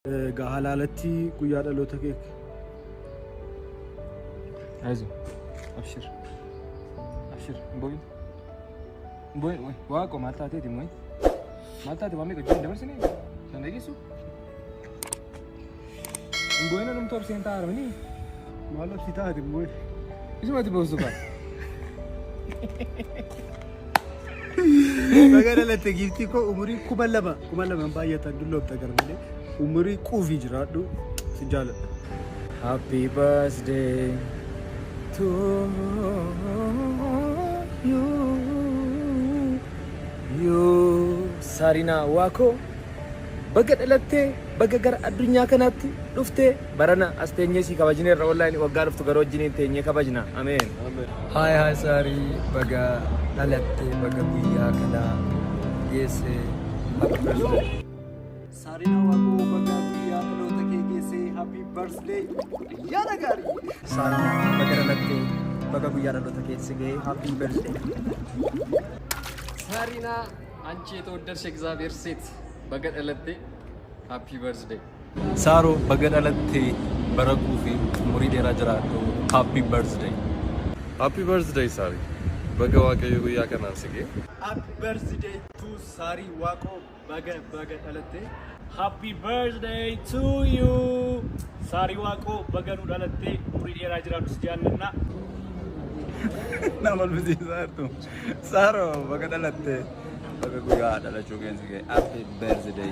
Egaa halaalatti guyyaa dhaloota kee Ayzo. Abshir. Abshir. Hin boo'in. Hin boo'in. Waaqoo maal taateeti moo'in? Maal taate waan meeqa hojii hin dabarsine? Kan dhageessu? Hin boo'in anumtu obseen taa'aara mini. Maal obsi taate immoo? Isumatti boossu kaa. Baga dhalatte giiftii koo, umurii 2000, 2000 baay'atan dulloomta garmalee, umurii quufii jiraadhu, si jaaladha. Happy birthday to you. You Sarinaa Waaqoo, baga dhalattee, baga gara addunyaa kanaatti dhuftee. Barana as teenyee si kabajneerra online, waggaa dhuftu garuu wajjiniin teenyee kabajna. Ameen. Hi hi Saarii, baga dhalatte, baga guyyaa kana geesse, happy birthday. Saarina Waaqoo, baga guyyaa dhaloota kee geesse, happy birthday, ayyaana gaarii. Saarina, baga dhalatte, baga guyyaa dhaloota keessa ga'e, happy birthday. ሳሪና፣ አንቺ የተወደድሽ የእግዚአብሔር ሴት፣ baga dhalatte, happy birthday. Saaroo, baga dhalattee, bara quufii umurii dheeraa jiraadhu. Happy birthday. Happy birthday, Sari. Baga Waaqayyo guyyaa kanaan si ga'e. Happy birthday to Saarii Waaqoo, baga baga dhalatte. Happy birthday to you. Saarii Waaqoo, baga nu dhalattee, umurii dheeraa jiraadhu, si jaallanna. Nama alfisiisaa jirtu. Saaroo, baga dhalatte, baga guyyaa dhalachuu keessa ga'e. Happy birthday.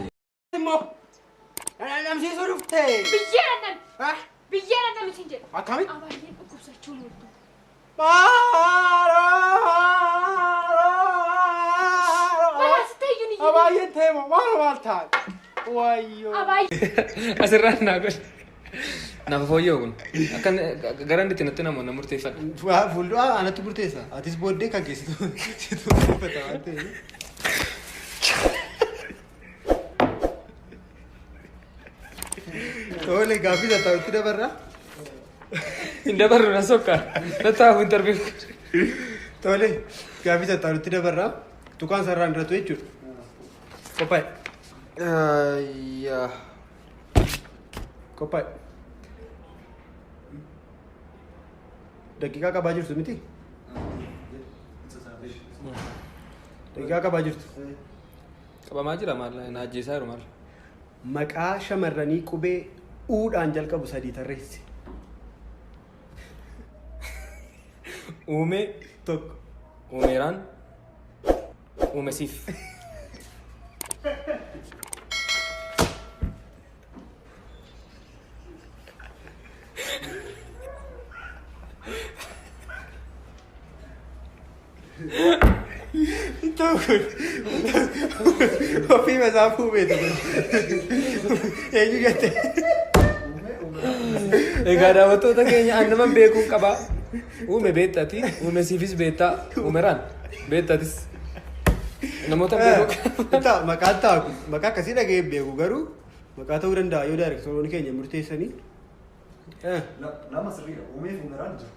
Immoo dhamsiisuu dhufte. Biyyee dhandhame. Biyyee dhandhame siin jedha. Akkamitti? Abaayyeen dhukkubsachuu ooltu. Balaa sitti iyyuu ni Abaayyeen ta'e moo maal maal taate? Wayyoo. Abaayyee. Asirraan naa godhe. Naaf fooyya'u kun. Akka gara inni itti natti namoonni murteeffadha. Fuuldura anatti murteessa. Atis booddee kan keessattu situ murteeffata waan ta'eef. Tole, gaaffii tattaa'utti dabarraa. Hin dabarru, na sokka. Na taa'u interview. Tole, gaaffii tattaa'utti dabarraa. Tuqaan sararaan irratti jechuudha. Qophaa'e. Yaa. Qophaa'e. Daqiiqaa qabaa jirtu miti? Daqiiqaa qabaa jirtu. Qabamaa jira, maal na ajjeesaa jiru maal? Maqaa shamarranii qubee uudhaan jalqabu sadii tarreessi. Uumee. Tokko. Uumeeraan. Uumesiif. Ta'u kun ofii masaa fuumeetu kun. Eenyu jette? Egaa daawwattoota keenya, an naman beekuun qaba. Uume beektati, uumesiifis beektaa, uumeraan beektatis. Namoota beekuu qaba. Ta'a, maqaan ta'a kun maqaa akkasii dhaga'ee hin beeku, garuu maqaa ta'uu danda'a yoo daayirektoroonni keenya murteessanii. Lama sirriidha. Uumee fi uumeraan jiru.